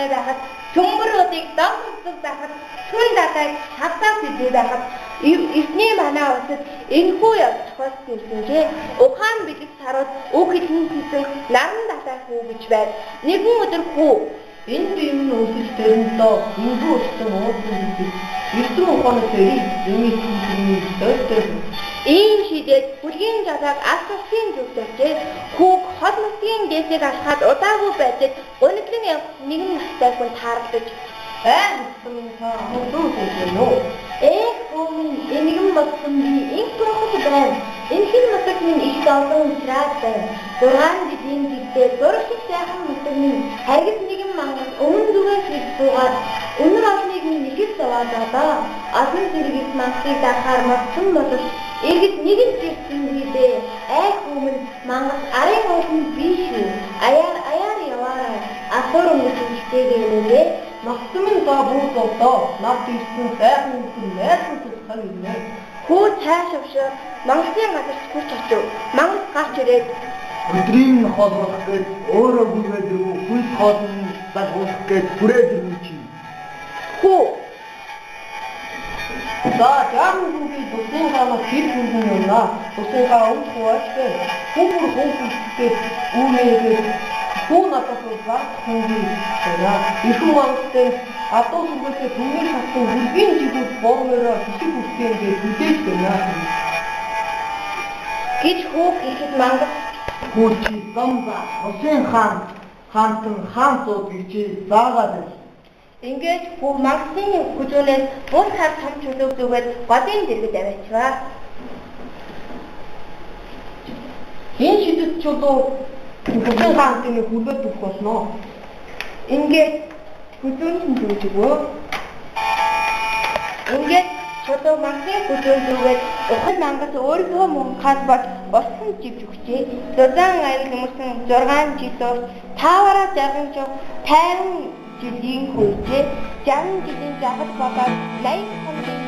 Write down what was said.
далай байхад цөмбөр уудыг дов үзэг байхад түн далайг хавсаас идэв байхад эртний манай улсад энэхүү явц зохиолсон юмсэнжээ. Ухаан бэлэг сарууд үг хэлэн хийсэн наран далай хүү гэж байв. Нэгэн өдөр хүү энэ бие минь өсөж тэрнлөө энгүү өссөн уусан гэдэг эрдэм ухааны тэрийг юмыг тэрний дойтой ийм шидээд бүлгийн жалааг алс улсын зүгт очээ. Хүүг хол нутгийн дээсийг алхаад удаагүй байдад гуниглан явх нэгэн настай хүн тааралдаж ай минь та хурдан хүн үү? Эх хүү минь энэгэн бодсон би инх тунхаг байна. Энэхэн нутаг минь их олон учраад байна. 6 жилийн зэгдээ зураг шиг сайхан нутаг минь харгас нэгэн мангас өмнө зүгээс ирж суугаад өнөр олныг минь их л зовоод одоо. Олон зэрэгс мангасыг дарахаар модсон боловч иргэд нэгэн ч ирсэн дээ. Ай хүү минь мангас арын ууланд биш үү? Аяар аяар яваарай. Асуур өнгөж ихтэйгээ. Махсан минь та бүр зовдоо. Над ирсэн сайхан өдөр найсан тусгай ирнэ. Хүү цааш авшаа мангасын газарт хүрч очив. Мангас гарч ирээд өдрийн нь хоол болох гээд өөрөө гүгээд ирв, хүнс хоол нь загуулах гээд хүрээд ирв чи. Хүү За жаахан хүүгийн тусын хаанаас хэр хүнхэн юмнаа. Тусын хаа өмч хувааж бай. Хүн бүр хүн хүчтэй үүнээгээд хүү надаас зард хүнгүй байна. Эрхэм мангастай адуу сүргээсээ түмний шатсан хүргийн жигүүд бор мороо хишиг хүртэн гэж хүлээж байна. Гэж хүү хэлэхэд мангас хүү чи зам за тусын хаан хаантан хаан сууд гэж заагаад байв. Ингээд хүү мангасын хүзүүнээс бус хар том чулууг зүгээд голын дэргэд аваачваа. Энэ шидэт чулуу тусын хаантны хүргээд өгөх болно. Ингээд хүзүүнд нь зүүж өгөө. Ингээд чулуу мангасын хүзүүнд зүгээд ухал мангас өөрийнхөө мунхаас бол усан живж өгчээ. Зузаан аял өнгөрсөн 6 жил дуус таавараа жарган жив 50 жилийн хүйжээ. 60 жилийн жагал болоод 80 хоногийн